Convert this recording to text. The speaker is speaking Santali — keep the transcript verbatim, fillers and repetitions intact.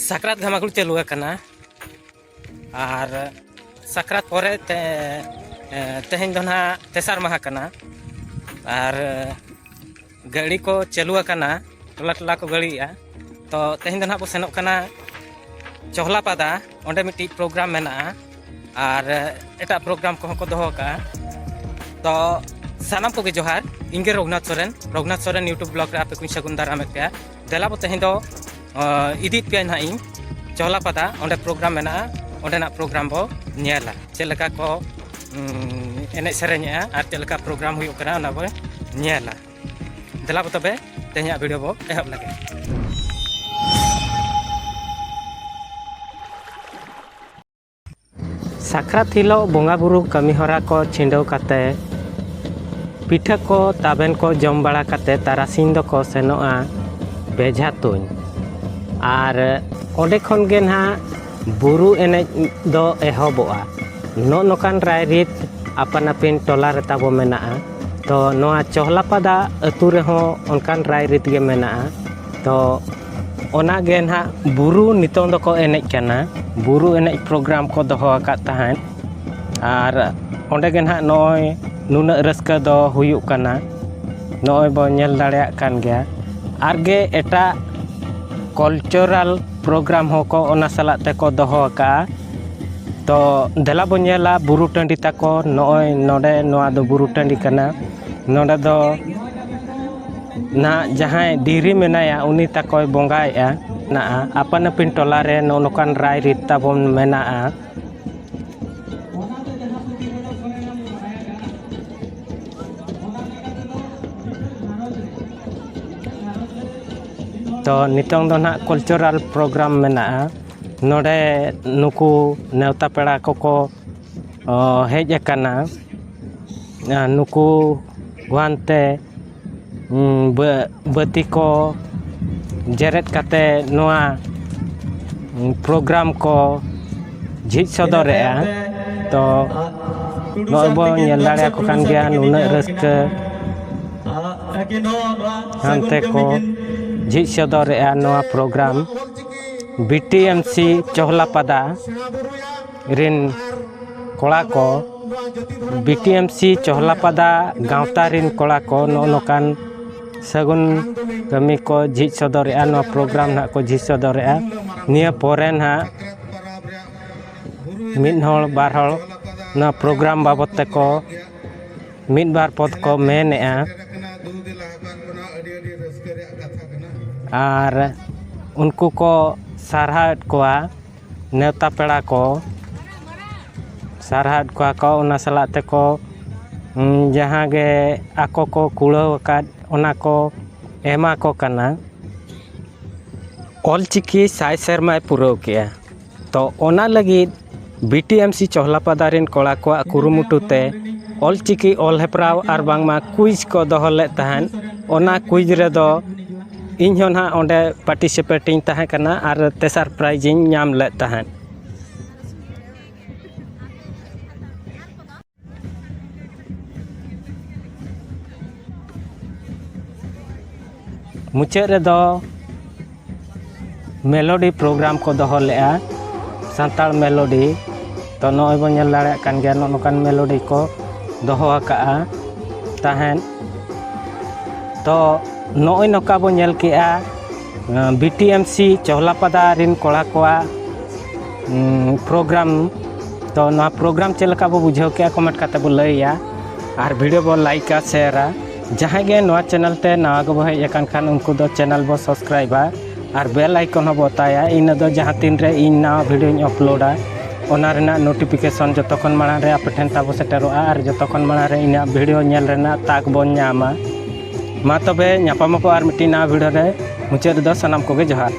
ᱥᱟᱠᱨᱟᱛ ᱜᱷᱟᱢᱟᱜᱩᱲ ᱪᱟᱹᱞᱩ ᱟᱠᱟᱱᱟ᱾ ᱟᱨ ᱥᱟᱠᱨᱟᱛ ᱯᱚᱨᱮ ᱛᱮ, ᱮ, ᱛᱮᱦᱮᱧ ᱫᱚ ᱱᱟᱦᱟᱜ ᱛᱮᱥᱟᱨ ᱢᱟᱦᱟ ᱠᱟᱱᱟ᱾ ᱟᱨ ᱜᱟᱹᱲᱤ ᱠᱚ ᱪᱟᱹᱞᱩ ᱟᱠᱟᱱᱟ, ᱴᱚᱞᱟ ᱴᱚᱞᱟ ᱠᱚ ᱜᱟᱹᱲᱤᱭᱮᱜᱼᱟ᱾ ᱛᱚ, ᱛᱮᱦᱮᱧ ᱫᱚ ᱱᱟᱦᱟᱜ ᱵᱚ ᱥᱮᱱᱚᱜ ᱠᱟᱱᱟ ᱪᱚᱦᱞᱟ ᱯᱟᱫᱟ, ᱚᱸᱰᱮ ᱢᱤᱫᱴᱤᱡ ᱯᱨᱳᱜᱨᱟᱢ ᱢᱮᱱᱟᱜᱼᱟ᱾ ᱟᱨ ᱮᱴᱟᱜ ᱯᱨᱳᱜᱨᱟᱢ ᱠᱚᱦᱚᱸ ᱠᱚ ᱫᱚᱦᱚ ᱟᱠᱟᱫᱼᱟ᱾ ᱛᱚ, ᱥᱟᱱᱟᱢ ᱠᱚᱜᱮ ᱡᱚᱦᱟᱨ᱾ ᱤᱧ ᱜᱮ ᱨᱚᱜᱷᱩᱱᱟᱛᱷ ᱥᱚᱨᱮᱱ, ᱨᱚᱜᱷᱩᱱᱟᱛᱷ ᱥᱚᱨᱮᱱ YouTube ᱵᱞᱚᱜ ᱨᱮ ᱟᱯᱮ ᱠᱚᱧ ᱥᱟᱹᱜᱩᱱ ᱫᱟᱨᱟᱢᱮᱫ ᱯᱮᱭᱟ᱾ ᱫᱮᱞᱟ ᱵᱚ ᱛᱮᱦᱮᱧ ᱫᱚ, ᱚ, ᱤᱫᱤᱭᱮᱫ ᱯᱮᱭᱟ ᱱᱟᱦᱟᱜ ᱤᱧ ᱪᱚᱦᱞᱟ ᱯᱟᱫᱟ, ᱚᱸᱰᱮ ᱯᱨᱳᱜᱨᱟᱢ ᱢᱮᱱᱟᱜᱼᱟ, ᱚᱸᱰᱮᱱᱟᱜ ᱯᱨᱳᱜᱨᱟᱢ ᱵᱚ ᱧᱮᱞᱟ᱾ ᱪᱮᱫ ᱞᱮᱠᱟ ᱠᱚ, ᱩᱸ, ᱮᱱᱮᱡ ᱥᱮᱨᱮᱧᱮᱜᱼᱟ ᱟᱨ ᱪᱮᱫ ᱞᱮᱠᱟ ᱯᱨᱳᱜᱨᱟᱢ ᱦᱩᱭᱩᱜ ᱠᱟᱱᱟ, ᱚᱱᱟ ᱵᱚ ᱧᱮᱞᱟ᱾ ᱫᱮᱞᱟ ᱵᱚ ᱛᱚᱵᱮ ᱛᱮᱦᱮᱧᱟᱜ ᱵᱷᱤᱰᱤᱭᱳ ᱵᱚ ᱮᱦᱚᱵ ᱞᱮᱜᱮ᱾ ᱥᱟᱠᱨᱟᱛ ᱦᱤᱞᱳᱜ ᱵᱚᱸᱜᱟ ᱵᱩᱨᱩ ᱠᱟᱹᱢᱤ ᱦᱚᱨᱟ ᱠᱚ ᱪᱷᱤᱸᱰᱟᱹᱣ ᱠᱟᱛᱮ, ᱯᱤᱴᱷᱟᱹ ᱠᱚ ᱛᱟᱵᱮᱱ ᱠᱚ ᱡᱚᱢ ᱵᱟᱲᱟ ᱠᱟᱛᱮ, ᱛᱟᱨᱟᱥᱤᱧ ᱫᱚᱠᱚ ᱥᱮᱱᱚᱜᱼᱟ ᱵᱮᱡᱷᱟ ᱛᱩᱧ᱾ ᱟᱨ ᱚᱸᱰᱮ ᱠᱷᱚᱱ ᱜᱮ ᱱᱟᱦᱟᱜ ᱵᱩᱨᱩ ᱮᱱᱮᱡ ᱫᱚ ᱮᱦᱚᱵᱚᱜᱼᱟ᱾ ᱱᱚᱜᱼᱚ ᱱᱚᱝᱠᱟᱱ ᱨᱟᱭᱨᱤᱛ ᱟᱯᱟᱱ ᱟᱹᱯᱤᱱ ᱴᱚᱞᱟ ᱨᱮ ᱛᱟᱵᱚ ᱢᱮᱱᱟᱜᱼᱟ᱾ ᱛᱚ, ᱱᱚᱣᱟ ᱪᱚᱦᱞᱟᱯᱟᱫᱟ ᱟᱹᱛᱩ ᱨᱮᱦᱚᱸ ᱚᱱᱠᱟᱱ ᱨᱟᱭᱨᱤᱛ ᱜᱮ ᱢᱮᱱᱟᱜᱼᱟ᱾ ᱛᱚ, ᱚᱱᱟ ᱜᱮ ᱱᱟᱦᱟᱜ ᱵᱩᱨᱩ ᱱᱤᱛᱚᱝ ᱫᱚᱠᱚ ᱮᱱᱮᱡ ᱠᱟᱱᱟ, ᱵᱩᱨᱩ ᱮᱱᱮᱡ ᱯᱨᱳᱜᱨᱟᱢ ᱠᱚ ᱫᱚᱦᱚ ᱟᱠᱟᱫ ᱛᱟᱦᱮᱸᱫ᱾ ᱟᱨ ᱚᱸᱰᱮ ᱜᱮ ᱱᱟᱦᱟᱜ ᱱᱚᱜᱼᱚᱭ ᱱᱩᱱᱟᱹᱜ ᱨᱟᱹᱥᱠᱟᱹ ᱫᱚ ᱦᱩᱭᱩᱜ ᱠᱟᱱᱟ, ᱱᱚᱜᱼᱚᱭ ᱵᱚ ᱧᱮᱞ ᱫᱟᱲᱮᱭᱟᱜ ᱠᱟᱱ ᱜᱮᱭᱟ᱾ ᱟᱨ ᱜᱮ ᱮᱴᱟᱜ ᱠᱟᱞᱪᱟᱨᱟᱞ ᱯᱨᱳᱜᱨᱟᱢ ᱦᱚᱸᱠᱚ ᱚᱱᱟ ᱥᱟᱞᱟᱜ ᱛᱮᱠᱚ ᱫᱚᱦᱚ ᱟᱠᱟᱫᱼᱟ᱾ ᱛᱚ, ᱫᱮᱞᱟ ᱵᱚ ᱧᱮᱞᱟ ᱵᱩᱨᱩ ᱴᱟᱺᱰᱤ ᱛᱟᱠᱚ᱾ ᱱᱚᱜᱼᱚᱭ ᱱᱚᱰᱮ, ᱱᱚᱣᱟ ᱫᱚ ᱵᱩᱨᱩ ᱴᱟᱺᱰᱤ ᱠᱟᱱᱟ᱾ ᱱᱚᱰᱮ ᱫᱚ ᱱᱟᱦᱟᱜ ᱡᱟᱦᱟᱸᱭ ᱰᱤᱦᱨᱤ ᱢᱮᱱᱟᱭᱟ, ᱩᱱᱤ ᱛᱟᱠᱚᱭ ᱵᱚᱸᱜᱟᱭᱮᱫᱼᱟ᱾ ᱢᱮᱱᱟᱜᱼᱟ, ᱟᱯᱟᱱ ᱟᱹᱯᱤᱱ ᱴᱚᱞᱟ ᱨᱮ ᱱᱚᱜᱼᱚ ᱱᱚᱝᱠᱟᱱ ᱨᱟᱭ ᱨᱤᱛ ᱛᱟᱵᱚᱱ ᱢᱮᱱᱟᱜᱼᱟ᱾ ᱛᱚ, ᱱᱤᱛᱚᱝ ᱫᱚ ᱱᱟᱦᱟᱜ ᱠᱟᱞᱪᱟᱨᱟᱞ ᱯᱨᱳᱜᱨᱟᱢ ᱢᱮᱱᱟᱜᱼᱟ᱾ ᱱᱚᱰᱮ ᱱᱩᱠᱩ ᱱᱮᱣᱛᱟ ᱯᱮᱲᱟ ᱠᱚᱠᱚ, ᱚ, ᱦᱮᱡ ᱟᱠᱟᱱᱟ᱾ ᱟᱨ ᱱᱩᱠᱩ ᱣᱟᱱᱛᱮ, ᱩᱸ, ᱵᱟᱹ-, ᱵᱟᱹᱛᱤ ᱠᱚ ᱡᱮᱨᱮᱫ ᱠᱟᱛᱮ ᱱᱚᱣᱟ, ᱩᱸ, ᱯᱨᱳᱜᱨᱟᱢ ᱠᱚ ᱡᱷᱤᱡ ᱥᱚᱫᱚᱨᱮᱜᱼᱟ᱾ ᱛᱚ, ᱱᱚᱜᱼᱚᱭ ᱵᱚᱱ ᱧᱮᱞ ᱫᱟᱲᱮᱭᱟᱠᱚ ᱠᱟᱱ ᱜᱮᱭᱟ, ᱱᱩᱱᱟᱹᱜ ᱨᱟᱹᱥᱠᱟᱹ ᱦᱟᱱᱛᱮ ᱠᱚ ᱡᱷᱤᱡ ᱥᱚᱫᱚᱨᱮᱜᱼᱟ ᱱᱚᱣᱟ ᱯᱨᱳᱜᱨᱟᱢ᱾ ᱵᱤ ᱴᱤ ᱮᱢ ᱥᱤ ᱪᱚᱦᱞᱟᱯᱟᱫᱟ ᱨᱤᱱ ᱠᱚᱲᱟ ᱠᱚ, ᱵᱤ ᱴᱤ ᱮᱢ ᱥᱤ ᱪᱚᱦᱞᱟᱯᱟᱫᱟ ᱜᱟᱶᱛᱟ ᱨᱤᱱ ᱠᱚᱲᱟ ᱠᱚ ᱱᱚᱜᱼᱚ ᱱᱚᱝᱠᱟᱱ ᱥᱟᱹᱜᱩᱱ ᱠᱟᱹᱢᱤ ᱠᱚ ᱡᱷᱤᱡ ᱥᱚᱫᱚᱨᱮᱜᱼᱟ, ᱱᱚᱣᱟ ᱯᱨᱳᱜᱨᱟᱢ ᱱᱟᱦᱟᱜ ᱠᱚ ᱡᱷᱤᱡ ᱥᱚᱫᱚᱨᱮᱜᱼᱟ᱾ ᱱᱤᱭᱟᱹ ᱯᱚᱨᱮ ᱱᱟᱦᱟᱜ ᱢᱤᱫ ᱦᱚᱲ ᱵᱟᱨ ᱦᱚᱲ ᱱᱚᱣᱟ ᱯᱨᱳᱜᱨᱟᱢ ᱵᱟᱵᱚᱫ ᱛᱮᱠᱚ ᱢᱤᱫ ᱵᱟᱨ ᱯᱚᱫ ᱠᱚ ᱢᱮᱱᱮᱜᱼᱟ᱾ ᱟᱨ ᱩᱱᱠᱩ ᱠᱚ ᱥᱟᱨᱦᱟᱣᱮᱫ ᱠᱚᱣᱟ, ᱱᱮᱣᱛᱟ ᱯᱮᱲᱟ ᱠᱚ ᱥᱟᱨᱦᱟᱣᱮᱫ ᱠᱚᱣᱟ ᱠᱚ, ᱚᱱᱟ ᱥᱟᱞᱟᱜ ᱛᱮᱠᱚ, ᱩᱸ, ᱡᱟᱦᱟᱸ ᱜᱮ ᱟᱠᱚ ᱠᱚ ᱠᱩᱲᱟᱹᱣ ᱟᱠᱟᱫ, ᱚᱱᱟ ᱠᱚ ᱮᱢᱟ ᱠᱚ ᱠᱟᱱᱟ᱾ ᱚᱞᱪᱤᱠᱤ ᱥᱟᱭ ᱥᱮᱨᱢᱟᱭ ᱯᱩᱨᱟᱹᱣ ᱠᱮᱜᱼᱟ, ᱛᱚ ᱚᱱᱟ ᱞᱟᱹᱜᱤᱫ ᱵᱤ ᱴᱤ ᱮᱢ ᱥᱤ ᱪᱚᱦᱞᱟᱯᱟᱫᱟ ᱨᱮᱱ ᱠᱚᱲᱟ ᱠᱚᱣᱟᱜ ᱠᱩᱨᱩᱢᱩᱴᱩ ᱛᱮ ᱚᱞᱪᱤᱠᱤ ᱚᱞ ᱦᱮᱯᱨᱟᱣ ᱟᱨ ᱵᱟᱝᱢᱟ ᱠᱩᱭᱤᱡᱽ ᱠᱚ ᱫᱚᱦᱚ ᱞᱮᱫ ᱛᱟᱦᱮᱸᱫ᱾ ᱚᱱᱟ ᱠᱩᱭᱤᱡᱽ ᱨᱮᱫᱚ ᱤᱧ ᱦᱚᱸ ᱱᱟᱦᱟᱜ ᱚᱸᱰᱮ ᱯᱟᱨᱴᱤᱥᱤᱯᱮᱴ ᱤᱧ ᱛᱟᱦᱮᱸ ᱠᱟᱱᱟ ᱟᱨ ᱛᱮᱥᱟᱨ ᱯᱨᱟᱭᱤᱡᱽ ᱤᱧ ᱧᱟᱢ ᱞᱮᱫ ᱛᱟᱦᱮᱸᱫ᱾ ᱢᱩᱪᱟᱹᱫ ᱨᱮᱫᱚ ᱢᱮᱞᱳᱰᱤ ᱯᱨᱳᱜᱨᱟᱢ ᱠᱚ ᱫᱚᱦᱚ ᱞᱮᱫᱼᱟ, ᱥᱟᱱᱛᱟᱲ ᱢᱮᱞᱳᱰᱤ᱾ ᱛᱚ, ᱱᱚᱜᱼᱚᱭ ᱵᱚᱱ ᱧᱮᱞ ᱫᱟᱲᱮᱭᱟᱜ ᱠᱟᱱ ᱜᱮᱭᱟ, ᱱᱚᱜᱼᱚ ᱱᱚᱝᱠᱟᱱ ᱢᱮᱞᱳᱰᱤ ᱠᱚ ᱫᱚᱦᱚ ᱟᱠᱟᱫᱼᱟ ᱛᱟᱦᱮᱸᱫ᱾ ᱛᱚ, ᱱᱚᱜᱼᱚᱭ ᱱᱚᱝᱠᱟ ᱵᱚᱱ ᱧᱮᱞ ᱠᱮᱫᱼᱟ, ᱵᱤ ᱴᱤ ᱮᱢ ᱥᱤ ᱪᱚᱦᱞᱟᱯᱟᱫᱟ ᱨᱤᱱ ᱠᱚᱲᱟ ᱠᱚᱣᱟᱜ, ᱩᱸ, ᱯᱨᱳᱜᱨᱟᱢ᱾ ᱛᱚ, ᱱᱚᱣᱟ ᱯᱨᱳᱜᱨᱟᱢ ᱪᱮᱫ ᱞᱮᱠᱟ ᱵᱚ ᱵᱩᱡᱷᱟᱹᱣ ᱠᱮᱫᱼᱟ, ᱠᱚᱢᱮᱱᱴ ᱠᱟᱛᱮ ᱵᱚ ᱞᱟᱹᱭᱟ, ᱟᱨ ᱵᱷᱤᱰᱤᱭᱳ ᱵᱚ ᱞᱟᱭᱤᱠᱟ, ᱥᱮᱭᱟᱨᱟ᱾ ᱡᱟᱦᱟᱸᱭ ᱜᱮ ᱱᱚᱣᱟ ᱪᱮᱱᱮᱞ ᱛᱮ ᱱᱟᱣᱟ ᱜᱮᱵᱚ ᱦᱮᱡ ᱟᱠᱟᱱ ᱠᱷᱟᱱ, ᱩᱱᱠᱩ ᱫᱚ ᱪᱮᱱᱮᱞ ᱵᱚ ᱥᱟᱵᱥᱠᱨᱟᱭᱤᱵᱟ ᱟᱨ ᱵᱮᱞ ᱟᱭᱠᱚᱱ ᱦᱚᱸ ᱵᱚ ᱚᱛᱟᱭᱟ᱾ ᱤᱱᱟᱹ ᱫᱚ ᱡᱟᱦᱟᱸ ᱛᱤᱱ ᱨᱮ ᱤᱧ ᱱᱟᱣᱟ ᱵᱷᱤᱰᱤᱭᱳᱧ ᱟᱯᱞᱳᱰᱟ, ᱚᱱᱟ ᱨᱮᱱᱟᱜ ᱱᱳᱴᱤᱯᱷᱤᱠᱮᱥᱚᱱ ᱡᱚᱛᱚ ᱠᱷᱚᱱ ᱢᱟᱲᱟᱝ ᱨᱮ ᱟᱯᱮ ᱴᱷᱮᱱ ᱛᱟᱵᱚ ᱥᱮᱴᱮᱨᱚᱜᱼᱟ ᱟᱨ ᱡᱚᱛᱚ ᱠᱷᱚᱱ ᱢᱟᱲᱟᱝ ᱨᱮ ᱤᱧᱟᱹᱜ ᱵᱷᱤᱰᱤᱭᱳ ᱧᱮᱞ ᱨᱮᱱᱟᱜ ᱛᱟᱠ ᱵᱚᱱ ᱧᱟᱢᱟ᱾ ᱢᱟ ᱛᱚᱵᱮ, ᱧᱟᱯᱟᱢ ᱟᱵᱚ ᱟᱨ ᱢᱤᱫᱴᱤᱡ ᱱᱟᱣᱟ ᱵᱷᱤᱰᱤᱭᱳ ᱨᱮ᱾ ᱢᱩᱪᱟᱹᱫ ᱨᱮᱫᱚ ᱥᱟᱱᱟᱢ ᱠᱚᱜᱮ ᱡᱚᱦᱟᱨ᱾